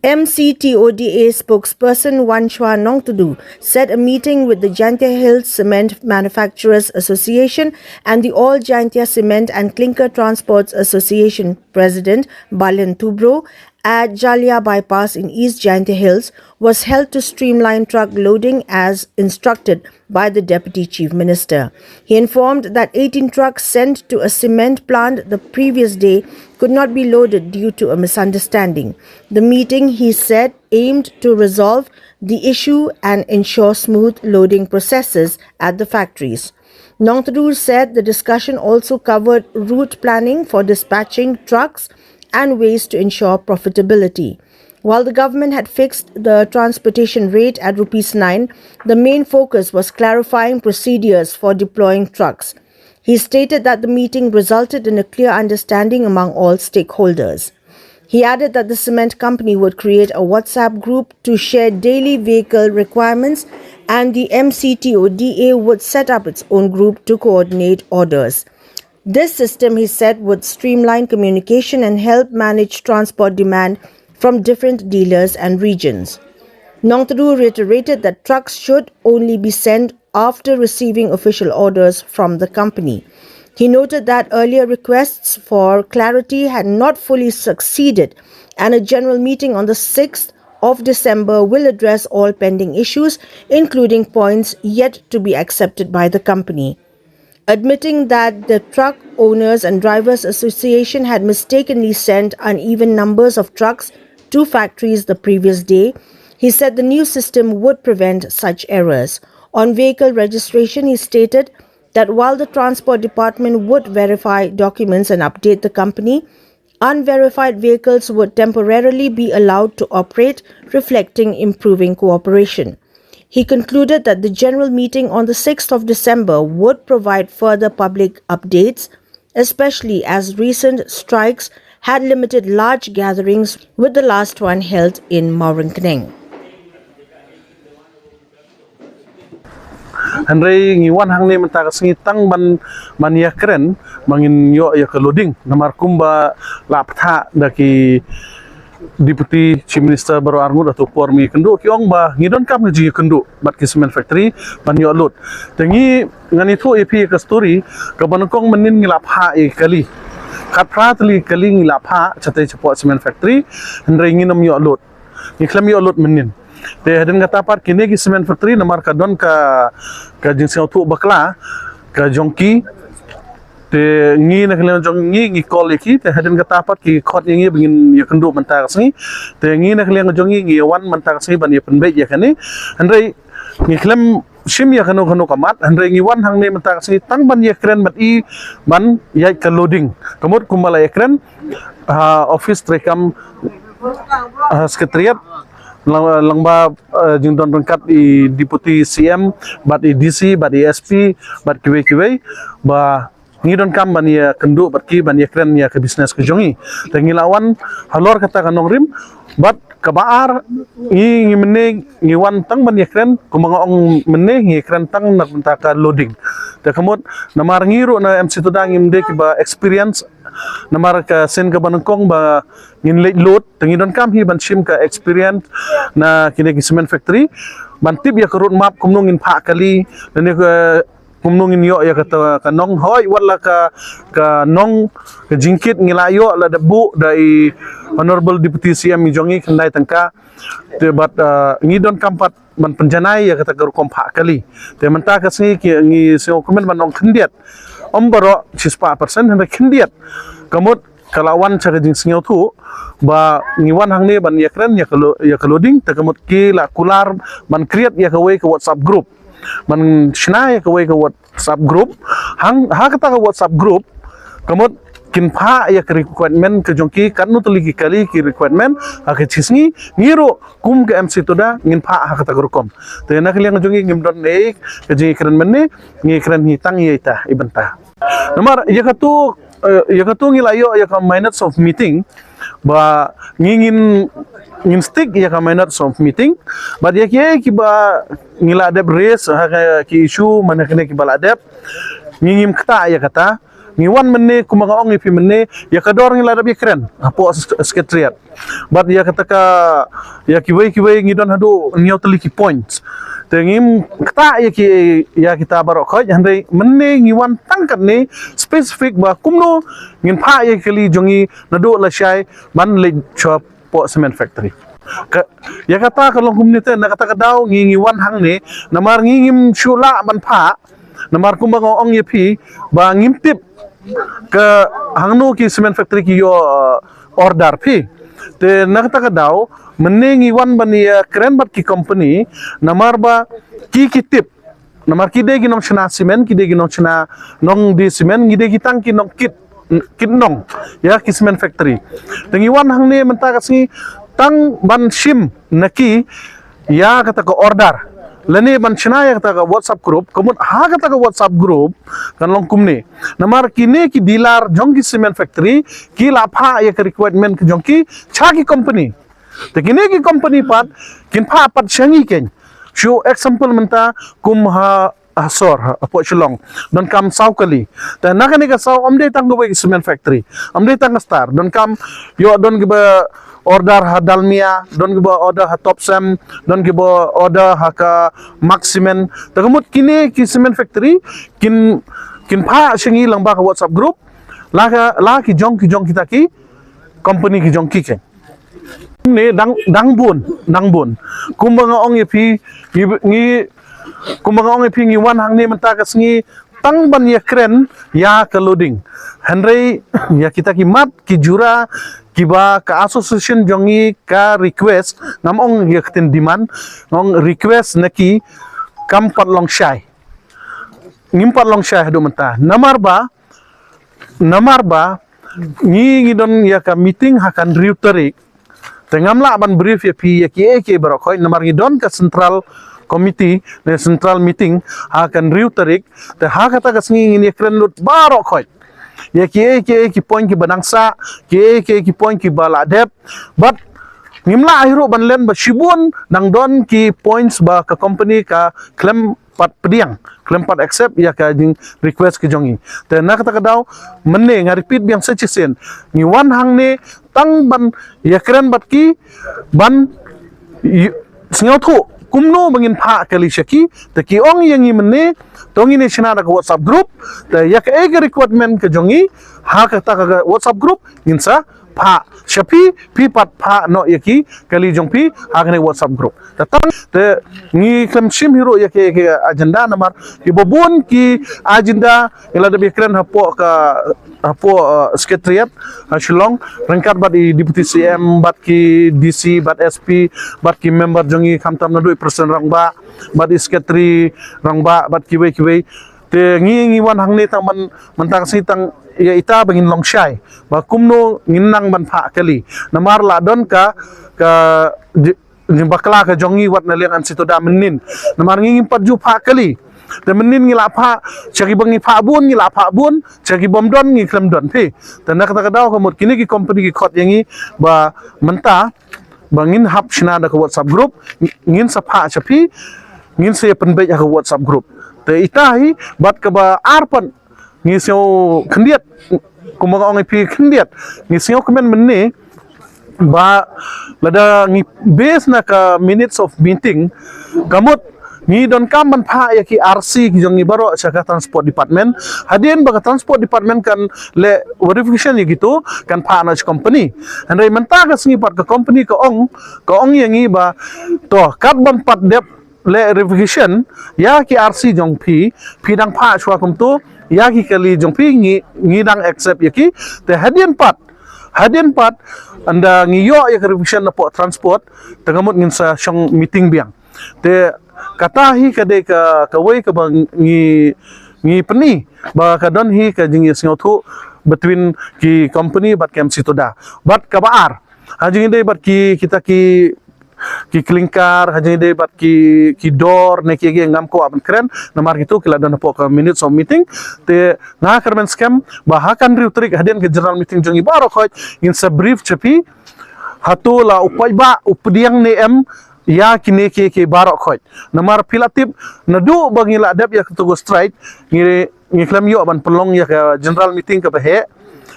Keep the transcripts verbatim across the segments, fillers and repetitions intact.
M C T O D A spokesperson Wanchwa Nongtdu said a meeting with the Jaintia Hills Cement Manufacturers Association and the All Jaintia Cement and Clinker Transports Association President Balen Tubro at Jalia Bypass in East Jaintia Hills was held to streamline truck loading as instructed by the Deputy Chief Minister. He informed that eighteen trucks sent to a cement plant the previous day could not be loaded due to a misunderstanding. The meeting, he said, aimed to resolve the issue and ensure smooth loading processes at the factories. Nongtdu said the discussion also covered route planning for dispatching trucks and ways to ensure profitability. While the government had fixed the transportation rate at rupees nine, the main focus was clarifying procedures for deploying trucks. He stated that the meeting resulted in a clear understanding among all stakeholders. He added that the cement company would create a WhatsApp group to share daily vehicle requirements, and the M C T O D A would set up its own group to coordinate orders. This system, he said, would streamline communication and help manage transport demand from different dealers and regions. Nongtdu reiterated that trucks should only be sent after receiving official orders from the company. He noted that earlier requests for clarity had not fully succeeded, and a general meeting on the sixth of December will address all pending issues, including points yet to be accepted by the company. Admitting that the Truck Owners and Drivers Association had mistakenly sent uneven numbers of trucks to factories the previous day, he said the new system would prevent such errors. On vehicle registration, he stated that while the Transport Department would verify documents and update the company, unverified vehicles would temporarily be allowed to operate, reflecting improving cooperation. He concluded that the general meeting on the sixth of December would provide further public updates, especially as recent strikes had limited large gatherings, with the last one held in Mawryngkneng. Hynrei ngi wan hangne mynta ka sngi tang ban ban ïakren ba ngin ïoh ïa ka loading, namar kumba la pynthah da ki Deputy Chief Minister baroh arngut, hato por mynta kynduh ki ong ba ngi donkam ka jingïakynduh bad ki cement factory ban ïoh load. Te ngi, ngan ïathuh ïa phi ka story, kaba nyngkong mynnin ngi la phah ïa ki kali. Khatphra tylli ki kali ngi la phah shatei shapoh cement factory, hynrei ngim ïoh load. Ngi khlem ïoh load mynnin. Te hadien kata pat kine ki cement factory namar ka don ka, ka jingsngewthuh bakla ka jong ki. Te ngi na ka liang jong ngi, ngi call ïa ki, te hadien kata pat ki khot ïa ngi ba ngin ïakynduh mynta ka sngi. Te ngi na ka liang jong ngi, ngi wan mynta ka sngi ban ïapynbeit ïa kane. Hynrei ngi khlem shim ïa kano kano ka mat, hynrei ngi wan hangne mynta ka sngi tang ban ïakren bad i ban ïaid ka loading. Ka mut kumba la ïakren ha office treikam, ha Secretariat, lang, lyngba, eh, jingdon ryngkat i Deputy C M bad i D C bad i S P bad kiwei kiwei, ba ngi donkam ban ïakynduh bad ki ban ïakren ïa ka business ka jong ngi. Te ngi la wan halor kata ka nongrim, bad kaba ar, ngi, ngi mynne ngi wan tang ban ïakren, kumba nga ong mynne ngi ïakren tang na ka bynta ka loading. Te ka mut namar ngi ruh na M C Tuda ngim dei kiba experience, namar ka sien kaba nyngkong ba ngin leit load, te ngi donkam hi ban shim ka experience na kine ki cement factory, ban tip ïa ka road map kumno ngin phah kali, lane ka kumno ngin ïoh ïa kata ka nong, hooid wat la ka, ka nong, ka jingkit ngi la ïoh, la da buh da i Honorable Deputy C M i jong ngi khyndai tyngka. Te bad, ah, ngi donkam pat ban pynjanai ïa kata ka rukom phah kali. Te mynta ka sngi ki, ngi sngewkmen ban ong khyndiat. Ym baroh shispah percent, hynrei khyndiat. Ka mut ka la wan sha ka jingsngewthuh ba ngi wan hangne ban ïakren ïa ka lo-, ïa ka loading, te ka mut ki la kular ban create ïa kawei ka WhatsApp group, ban shna ïa kawei ka WhatsApp group. Hang, ha kata ka WhatsApp group, ka mut kin phah ïa ka requirement ka jong ki, katno tylli ki kali ki requirement, ha ka shisngi ngi ruh kum ka M C Tuda ngin phah ha kata ka rukom. Te na ka liang jong ngi ngim don ei ka jingïakren mynne, ngi kren hi tang ïa ita i bynta. Namar ïa katu, eh, ïa katu ngi la ïoh ïa ka minutes of meeting, ba ngi ngin, ngin stick ïa ka minutes of meeting, bad ïa ki, ïa kiba ngi la dep raise ha ka, ki issue man kane kiba la dep, ngi ngim ktah ïa kata. Ngi wan mynne kumba nga ong ïa phi mynne, ïa ka dor ngi la dep ïa kren hapoh s-, secretariat. Bad ïa kata ka, ïa kiwei kiwei ngi don haduh hynñiew tylli ki points. Te ngim ktah ïa ki, ïa kita baroh khoit, hynrei mynne ngi wan tang katne specific ba kumno ngin phah ïa ki kali jong ngi naduh lashai ban leit sha poh cement factory. Ka, ïa kata ka long kumne te, na kata ka daw ngi, ngi wan hangne, namar ngi ngim shu lah ban phah, namar kumba nga ong ïa phi ba ngim tip ka hangno ki cement factory ki ïoh, uh, order phi. Te na kata ka daw mynne ngi wan ban ïa kren bad ki company, namar ba ki, ki tip, namar ki dei ki nongshna cement, ki dei ki nongshna, nongdie cement, ngi dei ki tang ki nongkit, kit nong ïa ki cement factory. Te ngi wan hangne mynta ka sngi tang ban shim na ki ïa kata ka order lane ban shna ïa kata ka WhatsApp group. Ka mut ha kata ka WhatsApp group kan long kumne, namar kine ki dealer jong ki cement factory ki la phah ïa ka requirement ka jong ki sha ki company. Te kine ki company pat kin phah pat sha ngi kein. Shu example mynta kum ha, ha Sor, ha, hapoh Shillong, donkam saw kali. Te na kane ka saw ym dei tang kawei ka cement factory, ym dei tang ka Star, donkam, ïoh don kiba order ha Dalmia, don kiba order ha Topcem, don kiba order ha ka Max Cement. Te ka mut kine ki cement factory kin, kin phah sha ngi lyngba ka WhatsApp group, la ka, la ki jong, ki jong kita ki company ki jong ki kein. Ne dang, dang bun, dang bun. Kumba nga ong ïa phi, ngi, ngi, kumba nga ong ïa phi ngi wan hangne mynta ka sngi tang ban ïa kren ïa ka loading. Hynrei ïa kita ki mat ki jura kiba ka association jong ngi ka request, ngam ong ïa ka ktien demand, nga ong request na ki, kam pat long shai. Ngim pat long shai haduh mynta. Namar ba, namar ba ngi, ngi don ïa ka meeting ha ka hynriew tarik. Te ngam lah ban brief ïa phi ïa kiei kiei baroh khoit, namar ngi don ka central committee ne central meeting ha ka hynriew tarik. Te ha kata ka sngi ngin ïa kren lut baroh khoit ïa kiei kiei ki point kiba dang sah, kiei kiei ki point kiba la dep. Bad ngim lah hi ruh ban len ba shibun dang don ki points ba ka company ka khlem pat pdiang, khlem pat accept ïa ka jing request ka jong ngi. Te na kata ka daw mynne nga repeat biang sa shisien, ngi wan hangne tang ban ïa kren bad ki, ban ï-, sngewthuh kumno ba ngin phah kali sha ki. Te ki ong ïa ngi mynne, to ngin ïa shna da ka WhatsApp group. Te ïa kaei ka requirement ka jong ngi ha kata ka WhatsApp group ngin sa phah sha phi, phi pat phah noh ïa ki kali jong phi ha kane WhatsApp group. Te tang te ngi khlem shim hi ruh ïa ki, ki agenda, namar kiba bun ki agenda ngi la dep ïa kren hapoh ka, hapoh, uh, secretariat ha Shillong, ryngkat bad i Deputy C M, bad ki D C, bad S P, bad ki member jong ngi, khamtam naduh i President Rangbah bad i Secretary Rangbah bad kiwei kiwei. Te ngi, ngi wan hangne tang ban, mynta ka sngi tang ïa ita ba ngin long shai ba kumno ngin nang ban phah kali. Namar la don ka, ka ji-, jingbakla ka jong ngi wat na liang MCTODA mynnin. Namar ngi ngim pat ju phah kali. Te mynnin ngi la phah, sha kiba ngi phah bun, ngi la phah bun, sha kibym don ngi khlem don phi. Te na kata ka daw ka mut kine ki company ki khot ïa ngi ba mynta ba ngin hap shna da ka WhatsApp group, ngin sa phah sha phi, ngin sa ïa pynbeit ha ka WhatsApp group. Te ita hi, bad kaba ar pat ngi sngew khyndiat, kumba nga ong ïa phi khyndiat, ngi sngew kmen mynne ba lada ngi base na ka minutes of meeting, ka mut ngi donkam ban phah ïa ki R C ki jong ngi baroh sha ka transport department. Hadien ba ka transport department kan leh verification ïa kitu, kan phah noh sha company. Hynrei mynta ka sngi pat ka company ka ong, ka ong ïa ngi ba to kat ban pat dep leh verification ïa ki R C jong phi, phi dang phah shuwa kumtu ïa ki kali jong phi, ngi, ngi dang accept ïa ki. Te hadien pat, hadien pat ynda ngi ïoh ïa ka revision napoh transport, te ka mut ngin sa shong meeting biang. Te kata hi ka dei ka, kawei kaba ngi, ngi pyni ba ka don hi ka jingïasngewthuh between ki company bad ka MCTODA. Bad kaba ar, ha jingïadei bad ki, kita ki, ki clinker, ha jingïadei bad ki, ki dor ne kiei kiei, ngam kwah ban kren namar kitu ki la don hapoh ka minutes of meeting. Te nga kyrmen skhem ba ha ka hynriew tarik hadien ka general meeting jong ngi baroh khoit ngin sa brief sha phi hato la u paidbah u pdiang ne em ïa kine ki, ki baroh khoit. Namar phi la tip, naduh ba ngi la dep ïa katu ka strike, ngi, ngi khlem ïoh ban pynlong ïa ka general meeting kaba heh.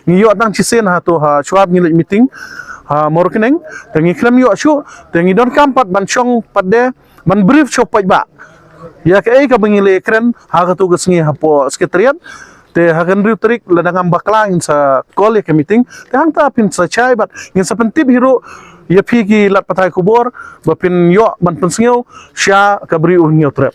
Ngi ïoh tang shisien ha tu ha Shwab ngi leit meeting ha Mawryngkneng, te ngi khlem ïoh shuh, te ngi donkam pat ban shong pat de, ban brief shuh pat ba ïa kaei kaba ngi la kren ha katu ka sngi hapoh secretariat. Te ha ka hynriew tarik lada ngam bakla ngin sa call ïa ka meeting. Te hangta phin sa shai bad ngin sa pyntip hi ruh ïa phi ki lad pathai khubor ba phin ïoh ban pynsngew sha ka Bri U Hynñiewtrep.